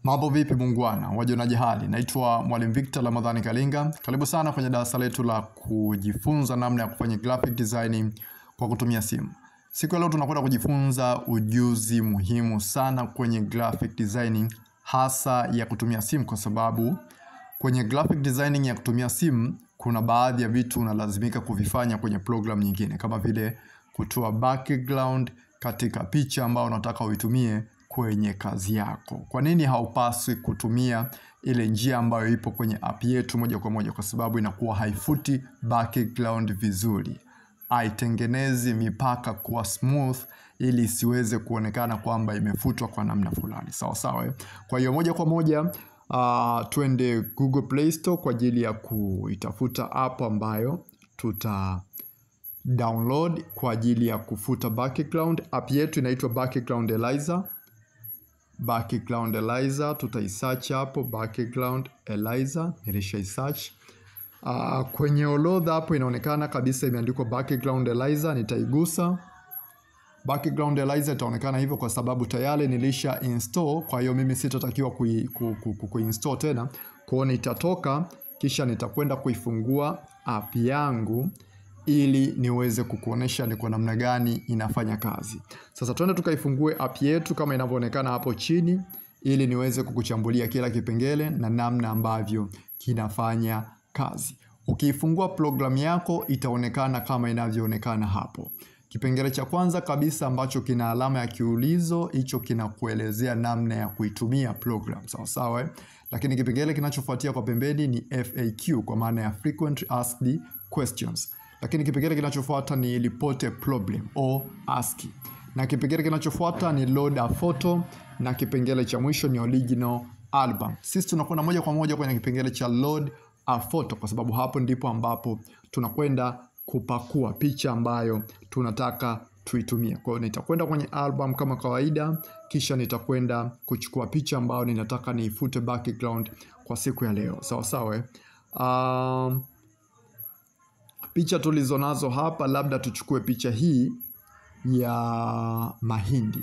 Mambo vipi mungwana, wajionaje hali? Naitwa Mwalimu Victor Ramadhani Kalinga. Karibu sana kwenye darasa letu la kujifunza namna ya kufanya graphic design kwa kutumia simu. Siku ya leo tunakwenda kujifunza ujuzi muhimu sana kwenye graphic designing, hasa ya kutumia simu, kwa sababu kwenye graphic designing ya kutumia simu kuna baadhi ya vitu unalazimika kuvifanya kwenye program nyingine, kama vile kutoa background katika picha ambayo unataka uitumie kwenye kazi yako. Kwa nini haupaswi kutumia ile njia ambayo ipo kwenye app yetu moja kwa moja? Kwa sababu inakuwa haifuti background vizuri, haitengenezi mipaka kuwa smooth ili isiweze kuonekana kwamba imefutwa kwa namna fulani. Sawa sawa. Kwa hiyo moja kwa moja twende Google Play Store kwa ajili ya kuitafuta app ambayo tuta download kwa ajili ya kufuta background. App yetu inaitwa Background Eraser. Background Eraser, tutaisearch hapo Background Eraser, nilishaisearch. Kwenye orodha hapo inaonekana kabisa imeandikwa Background Eraser, nitaigusa. Background Eraser itaonekana hivyo kwa sababu tayari nilisha install, kwa hiyo mimi sitatakiwa kuinstall tena. Kwa hiyo nitatoka kisha nitakwenda kuifungua app yangu ili niweze kukuonesha ni kwa namna gani inafanya kazi. Sasa twende tukaifungue app yetu kama inavyoonekana hapo chini ili niweze kukuchambulia kila kipengele na namna ambavyo kinafanya kazi. Ukiifungua programu yako itaonekana kama inavyoonekana hapo. Kipengele cha kwanza kabisa ambacho kina alama ya kiulizo, hicho kinakuelezea namna ya kuitumia program. Sawa sawa. Lakini kipengele kinachofuatia kwa pembeni ni FAQ, kwa maana ya Frequent Asked Questions. Lakini kipengele kinachofuata ni report a problem or ask. Na kipengele kinachofuata ni load a photo, na kipengele cha mwisho ni original album. Sisi tunakwenda moja kwa moja kwenye kipengele cha load a photo kwa sababu hapo ndipo ambapo tunakwenda kupakua picha ambayo tunataka tuitumie. Kwa hiyo nitakwenda kwenye album kama kawaida, kisha nitakwenda kuchukua picha ambayo ninataka niifute background kwa siku ya leo. Sawa sawa. Picha tulizonazo hapa, labda tuchukue picha hii ya mahindi.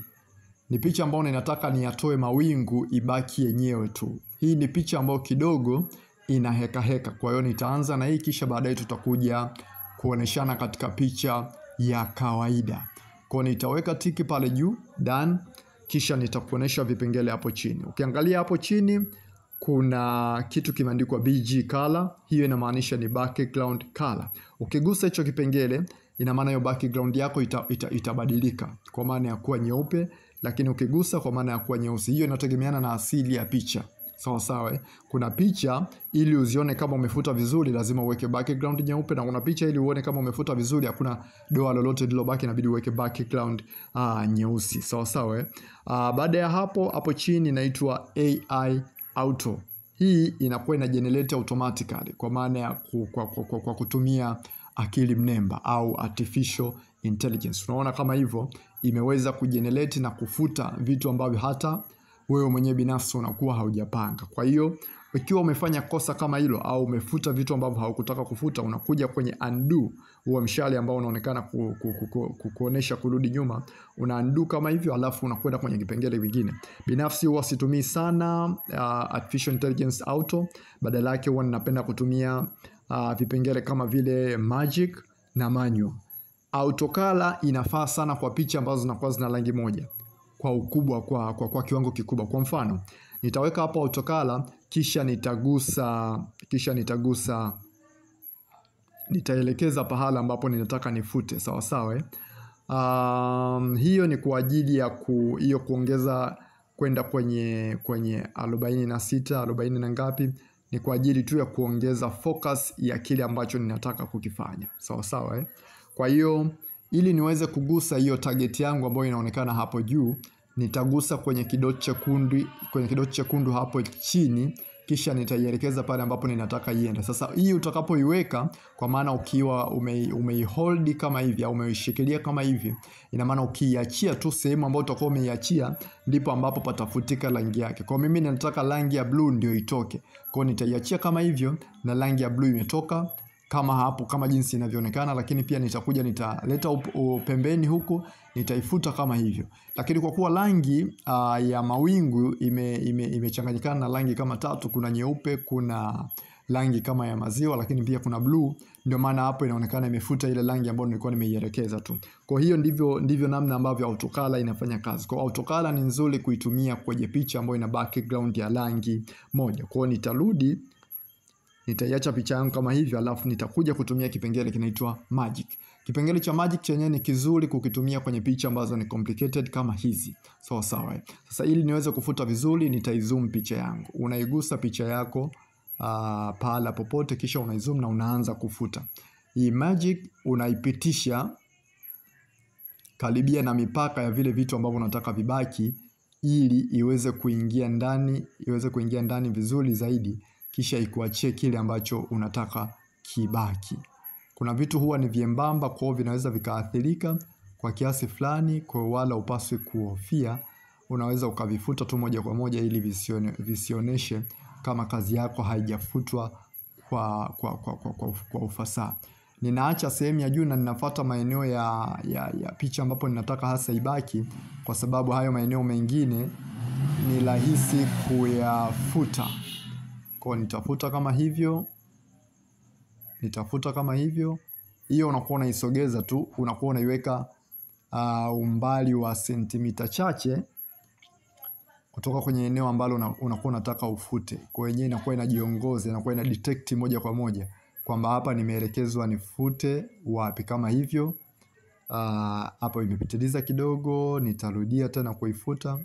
Ni picha ambayo ninataka niyatoe mawingu ibaki yenyewe tu. Hii ni picha ambayo kidogo ina heka heka. Kwa hiyo nitaanza na hii kisha baadaye tutakuja kuoneshana katika picha ya kawaida. Kwa hiyo nitaweka tiki pale juu, done, kisha nitakuonesha vipengele hapo chini. Ukiangalia hapo chini kuna kitu kimeandikwa BG color, hiyo inamaanisha ni background color. Ukigusa hicho kipengele ina maana hiyo background yako itabadilika kwa maana ya kuwa nyeupe, lakini ukigusa kwa maana ya kuwa nyeusi. Hiyo inategemeana na asili ya picha. Sawa sawa. Kuna picha ili uzione kama umefuta vizuri lazima uweke background nyeupe, na kuna picha ili uone kama umefuta vizuri hakuna doa lolote lililobaki inabidi uweke background nyeusi. Sawa sawa. Baada ya hapo, hapo chini inaitwa AI Auto. Hii inakuwa ina generate automatically kwa maana ya kwa kutumia akili mnemba au artificial intelligence. Unaona kama hivyo imeweza kugenerate na kufuta vitu ambavyo hata wewe mwenyewe binafsi unakuwa haujapanga. Kwa hiyo ikiwa umefanya kosa kama hilo au umefuta vitu ambavyo haukutaka kufuta, unakuja kwenye undo, huo mshale ambao unaonekana kuonesha kurudi nyuma, una undo kama hivyo, alafu unakwenda kwenye kipengele kingine. Binafsi huwa situmii sana artificial intelligence auto, badala yake huwa ninapenda kutumia vipengele kama vile magic na manual. Auto color inafaa sana kwa picha ambazo zinakuwa zina rangi moja kwa ukubwa, kwa kiwango kikubwa. Kwa mfano nitaweka hapo auto color, kisha nitagusa nitaelekeza pahala ambapo ninataka nifute. Sawa sawa. Hiyo ni kwa ajili ya hiyo kuongeza kwenda kwenye 46, 40 na ngapi, ni kwa ajili tu ya kuongeza focus ya kile ambacho ninataka kukifanya. Sawa sawa. Kwa hiyo ili niweze kugusa hiyo target yangu ambayo inaonekana hapo juu, nitagusa kwenye kidoti chekundu, kwenye kidoti chekundu hapo chini, kisha nitaielekeza pale ambapo ninataka iende. Sasa hii utakapoiweka, kwa maana ukiwa umeihold kama hivi au umeishikilia kama hivi, ina maana ukiiachia tu sehemu ambayo utakuwa umeiachia ndipo ambapo patafutika rangi yake. Kwa mimi ninataka rangi ya blue ndio itoke. Kwa hiyo nitaiachia kama hivyo na rangi ya blue imetoka kama hapo, kama jinsi inavyoonekana. Lakini pia nitakuja nitaleta pembeni huku, nitaifuta kama hivyo. Lakini kwa kuwa rangi ya mawingu imechanganyikana na rangi kama tatu, kuna nyeupe, kuna rangi kama ya maziwa, lakini pia kuna blue, ndio maana hapo inaonekana imefuta ile rangi ambayo nilikuwa nimeielekeza tu. Kwa hiyo ndivyo namna ambavyo autocolor inafanya kazi. Kwa autocolor ni nzuri kuitumia kwenye picha ambayo ina background ya rangi moja. Kwa hiyo nitarudi, nitaiacha picha yangu kama hivyo, alafu nitakuja kutumia kipengele kinaitwa magic. Kipengele cha magic chenyewe ni kizuri kukitumia kwenye picha ambazo ni complicated kama hizi. Sawa sawa. Sasa ili niweze kufuta vizuri, nitaizoom picha yangu. Unaigusa picha yako pahala popote, kisha unaizoom na unaanza kufuta. Hii magic unaipitisha karibia na mipaka ya vile vitu ambavyo unataka vibaki, ili iweze kuingia ndani, iweze kuingia ndani vizuri zaidi, kisha ikuachie kile ambacho unataka kibaki. Kuna vitu huwa ni vyembamba, kwa hiyo vinaweza vikaathirika kwa kiasi fulani, kwa wala upaswi kuhofia. Unaweza ukavifuta tu moja kwa moja ili visioneshe kama kazi yako haijafutwa kwa ufasaha. Ninaacha sehemu ya juu na ninafuata maeneo ya picha ambapo ninataka hasa ibaki, kwa sababu hayo maeneo mengine ni rahisi kuyafuta. Kwa nitafuta kama hivyo, nitafuta kama hivyo. Hiyo unakuwa unaisogeza tu, unakuwa unaiweka umbali wa sentimita chache kutoka kwenye eneo ambalo unakuwa unataka ufute. Kwa hiyo inakuwa inajiongoza, inakuwa ina detect moja kwa moja kwamba hapa nimeelekezwa nifute wapi kama hivyo. Hapo imepitiliza kidogo, nitarudia tena kuifuta.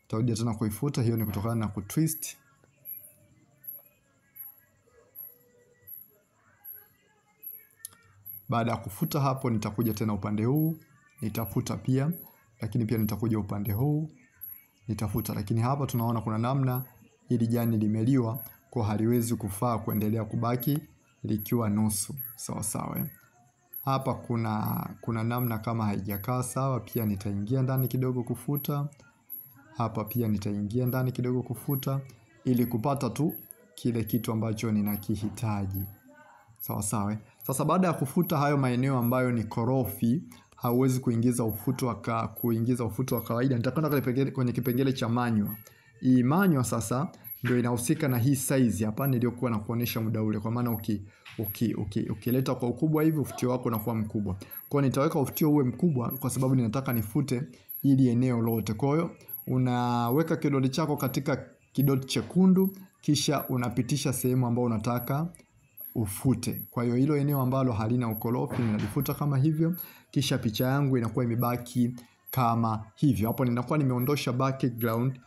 Nitarudia tena kuifuta, hiyo ni kutokana na kutwist. Baada ya kufuta hapo, nitakuja tena upande huu, nitafuta pia, lakini pia nitakuja upande huu, nitafuta. Lakini hapa tunaona kuna namna hili jani limeliwa, kwa haliwezi kufaa kuendelea kubaki likiwa nusu. Sawa sawa. Hapa kuna namna kama haijakaa sawa, pia nitaingia ndani kidogo kufuta. Hapa pia nitaingia ndani kidogo kufuta, ili kupata tu kile kitu ambacho ninakihitaji. Sawa sawa. Sasa baada ya kufuta hayo maeneo ambayo ni korofi, hauwezi kuingiza ufuto wa kawaida. Nitakwenda kwenye kipengele cha manual. Hii manual sasa ndio inahusika na hii size hapa niliyokuwa nakuonesha muda ule. Kwa maana ukileta kwa ukubwa hivi, ufutio wako unakuwa mkubwa. Kwa hiyo nitaweka ufutio uwe mkubwa kwa sababu ninataka nifute ili eneo lote. Kwa hiyo unaweka kidole chako katika kidoti chekundu, kisha unapitisha sehemu ambayo unataka ufute. Kwa hiyo hilo eneo ambalo halina ukorofi ninalifuta kama hivyo, kisha picha yangu inakuwa imebaki kama hivyo. Hapo ninakuwa nimeondosha background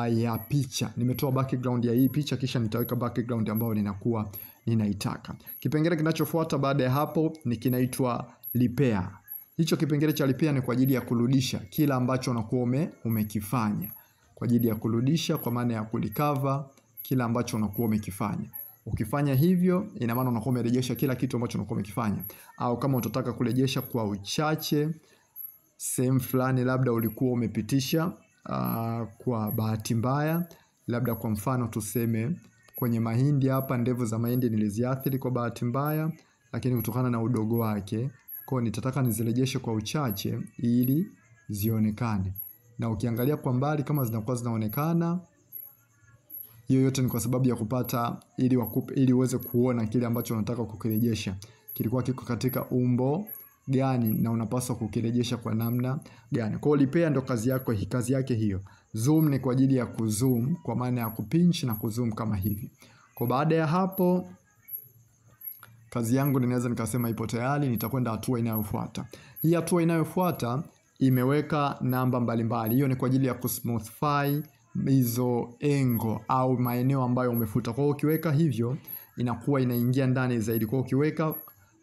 ya picha. Nimetoa background ya hii picha, kisha nitaweka background ambayo ninakuwa ninaitaka. Kipengele kinachofuata baada ya hapo ni kinaitwa repair. Hicho kipengele cha repair ni kwa ajili ya kurudisha kila ambacho unakuwa umekifanya. Kwa ajili ya kurudisha, kwa maana ya kurecover kila ambacho unakuwa umekifanya. Ukifanya hivyo, ina maana unakuwa umerejesha kila kitu ambacho unakuwa umekifanya. Au kama utataka kurejesha kwa uchache sehemu fulani labda ulikuwa umepitisha kwa bahati mbaya, labda kwa mfano tuseme kwenye mahindi hapa, ndevu za mahindi niliziathiri kwa bahati mbaya, lakini kutokana na udogo wake, kwa nitataka nizirejeshe kwa uchache ili zionekane. Na ukiangalia kwa mbali kama zinakuwa zinaonekana, hiyo yote ni kwa sababu ya kupata ili uweze kuona kile ambacho unataka kukirejesha kilikuwa kiko katika umbo gani na unapaswa kukirejesha kwa namna gani. Kwa hiyo repair ndo kazi yako, kazi yake hiyo. Zoom ni kwa ajili ya kuzoom, kwa maana ya kupinch na kuzoom kama hivi. Kwa baada ya hapo kazi yangu ninaweza nikasema ipo tayari, nitakwenda hatua inayofuata. Hii hatua inayofuata imeweka namba mbalimbali. Hiyo ni kwa ajili ya kusmoothify hizo engo au maeneo ambayo umefuta. Kwa hiyo ukiweka hivyo inakuwa inaingia ndani zaidi. Kwa hiyo ukiweka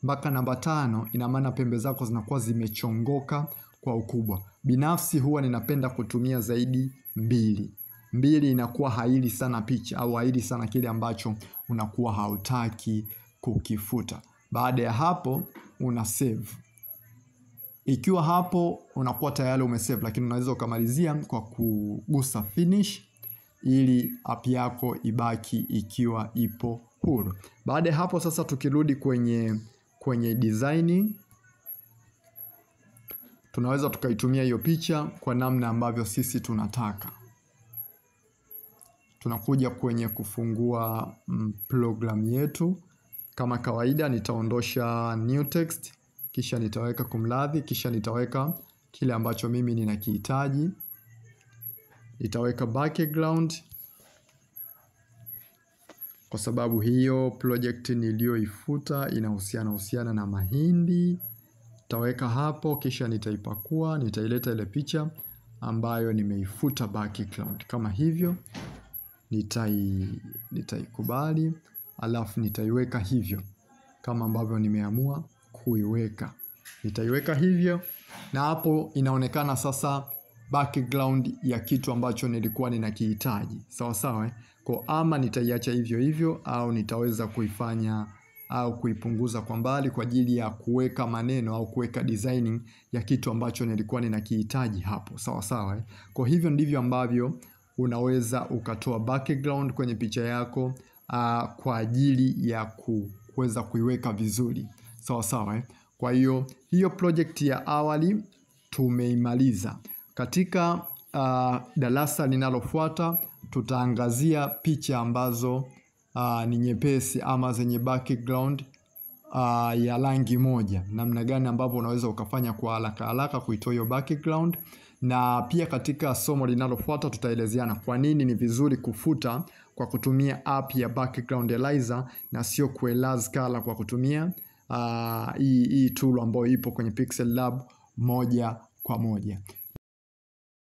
mpaka namba 5 ina maana pembe zako zinakuwa zimechongoka kwa ukubwa. Binafsi huwa ninapenda kutumia zaidi 2. 2 inakuwa haili sana picha au haili sana kile ambacho unakuwa hautaki kukifuta. Baada ya hapo una save. Ikiwa hapo unakuwa tayari umesave, lakini unaweza ukamalizia kwa kugusa finish ili app yako ibaki ikiwa ipo huru. Baada ya hapo sasa tukirudi kwenye designing, tunaweza tukaitumia hiyo picha kwa namna ambavyo sisi tunataka. Tunakuja kwenye kufungua program yetu. Kama kawaida nitaondosha new text, kisha nitaweka kumradhi, kisha nitaweka kile ambacho mimi ninakihitaji. Nitaweka background kwa sababu hiyo project niliyoifuta inahusiana na mahindi. Nitaweka hapo, kisha nitaipakua, nitaileta ile picha ambayo nimeifuta background kama hivyo. Nitaikubali, alafu nitaiweka hivyo kama ambavyo nimeamua kuiweka. Nitaiweka hivyo, na hapo inaonekana sasa background ya kitu ambacho nilikuwa ninakihitaji. Sawa sawa, eh? Kwa ama nitaiacha hivyo hivyo au nitaweza kuifanya au kuipunguza kwa mbali kwa ajili ya kuweka maneno au kuweka designing ya kitu ambacho nilikuwa ninakihitaji hapo. Sawa sawa, eh? Kwa hivyo ndivyo ambavyo unaweza ukatoa background kwenye picha yako kwa ajili ya kuweza kuiweka vizuri. Sawa sawa, eh? Kwa hiyo hiyo project ya awali tumeimaliza. Katika darasa linalofuata tutaangazia picha ambazo ni nyepesi ama zenye background ya rangi moja, namna gani ambavyo unaweza ukafanya kwa haraka haraka kuitoa hiyo background. Na pia katika somo linalofuata tutaelezeana kwa nini ni vizuri kufuta kwa kutumia app ya Background Eraser na sio kuerase color kwa kutumia hii tool ambayo ipo kwenye Pixel Lab moja kwa moja.